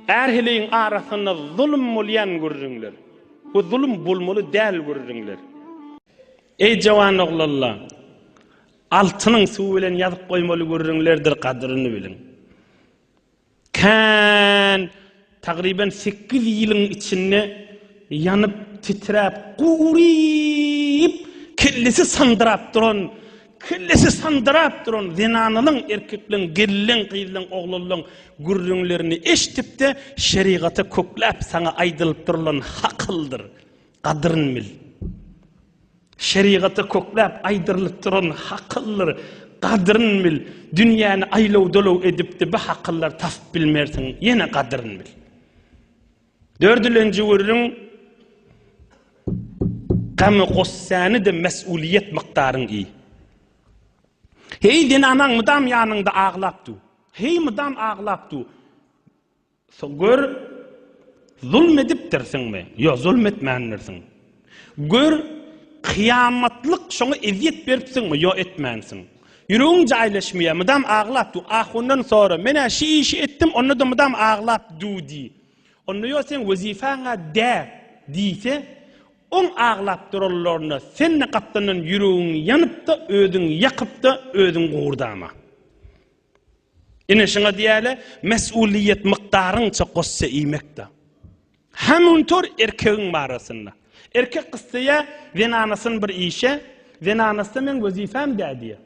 Är-heleýiň arasynda zulum bolýan gürrüňler we zulum bolmaly däl gürrüňler. Eý jawan oglanlar! Altynyň suwy bilen ýazyp goýmaly gürrüňlerdir gadyryny biliň. Kän, tagryban sekiz ýylyň içinde ýanyp, titräp, guryp, kellesi sandyrap duran, kellesi sandyrap duran zenanalyň, erkekleň, gelinleň, gyzlaň, oglanlaň gürrüňlerini eşdip-de, şerigata kökläp saňa aýdylyp durulan hakyldyr. Gadyryn bil. Şerigata kökläp aýdyrylyp duran hakyldyr, gadyryn bil. Dünýäni aýlaw-dolaw edipdi, bu hakyllary tapyp bilmersiň, ýene gadyryn bil. Dördülenji gürrüň, gamy-gussäni-de mes'uliýet mukdaryň iý. Heý, zenanaň mydam ýanyňda aglap dur. Heý, mydam aglap dur. Soň gör, zulm edipdirsiňmi? Ýok, zulm etmändirsiň. Gör, kyýamatlyk şoňa ezýet beripsiňmi? Ýok, etmänsiň. Ýüregiň jaýlaşmaýar, mydam aglap dur. Ahundan sora, men-ä şi işi etdim, onda-da mydam aglap dur diý. Onda ýok, seň wezipäň-ä dä diýse, oň aglap duranlaryna sen-de gapdaldan ýüregiň ýanyp-da, özüňi ýakyp-da, özüňi gowurdama. Ine şuňa diýýärler, mes'uliýet mukdaryňça gussa iýmekde. Hamuntor erkegiň barasynda. Erkek gyssaýar zenanasyny bir işe, zenanasy-da meň wezipem dä diýýär.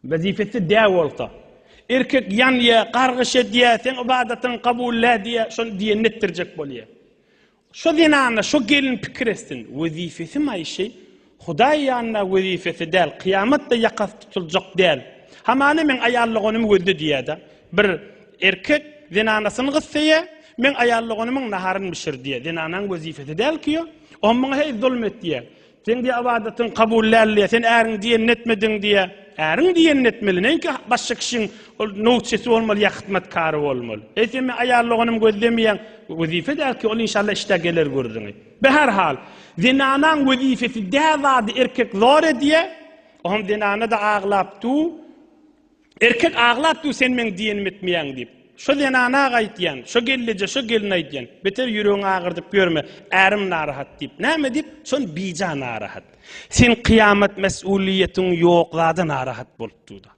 Wezipesi dä bolsa. Erkek ýanýar, gargyş edýär, seň ybadatyň kabul dä diýýär, şony diýenini etdirjek bolýar. Şo zenana, şo gelin pikir etsin, wezipesi maýşy, Hudaý ýanynda wezipesi däl, kyýamatda ýakasy tutuljak däl. Hamana meň aýal doganymy gözle diýýär-de. Bir erkek zenanasyny gyssaýar, meň aýal doganymyň naharyny bişir diýýär. Zenanaň wezipesi däl ki o. O muňa heý zulum et diýýär. Seň diýýär ybadatyň kabul däl diýýär. Sen äriň diýenini etmediň diýýär. Äriň diýenini etmeli. Näinki başga kişiň ol nowçesi bolmaly ýa hyzmatkary bolmaly. Eý sen meň aýal doganymy gözlemeýäň. Wezipe däl ki, ol inşallah işdä geler gürrüňi. Behar hal, zenanaň wezipesi dä zady erkek zor edýär. Oňam zenana-da aglap dur. Erkek aglap dur sen meň diýenimi etmeýäň diýip. Şo zenana aýtýan, şo gelleje, şo gelin aýtýan. Beter ýüregiňi agyrdyp ýörme, ärim narahat diýip. Näme diýip? Şon bija narahat. Sen kyýamat mes'uliýetiň ýok zada narahat bolup dur-da.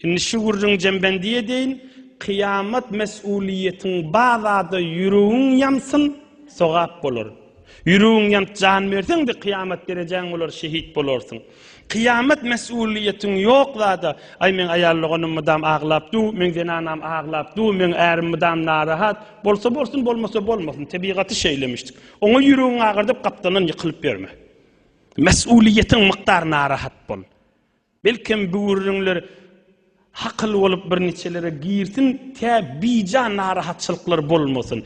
Indi şu gürrüň jembendi edeýin, kyýamat mes'uliýetiň ba zada ýüregiň ýansyn, sogap bolar. Ýüregiň ýanyp jan berseň-de kyýamat derejäň bolar, şehit bolarsyň. Kyýamat mes'uliýetiň ýok zada, aý meň aýal doganym mydam aglap dur, meň zenanam aglap dur, meň ärim mydam narahat, bolsa bolsun, bolmasa bolmasyn, tebigaty şeýlemişdik. Oňa ýüregiňi agyrdyp gapdaldan ýykylyp ýörme. Mes'uliýetiň mukdar narahat bol. Belkem bu gürrüňler hakyl bolup birniçelere girsin, tä bija narahatçylyklar bolmasyn.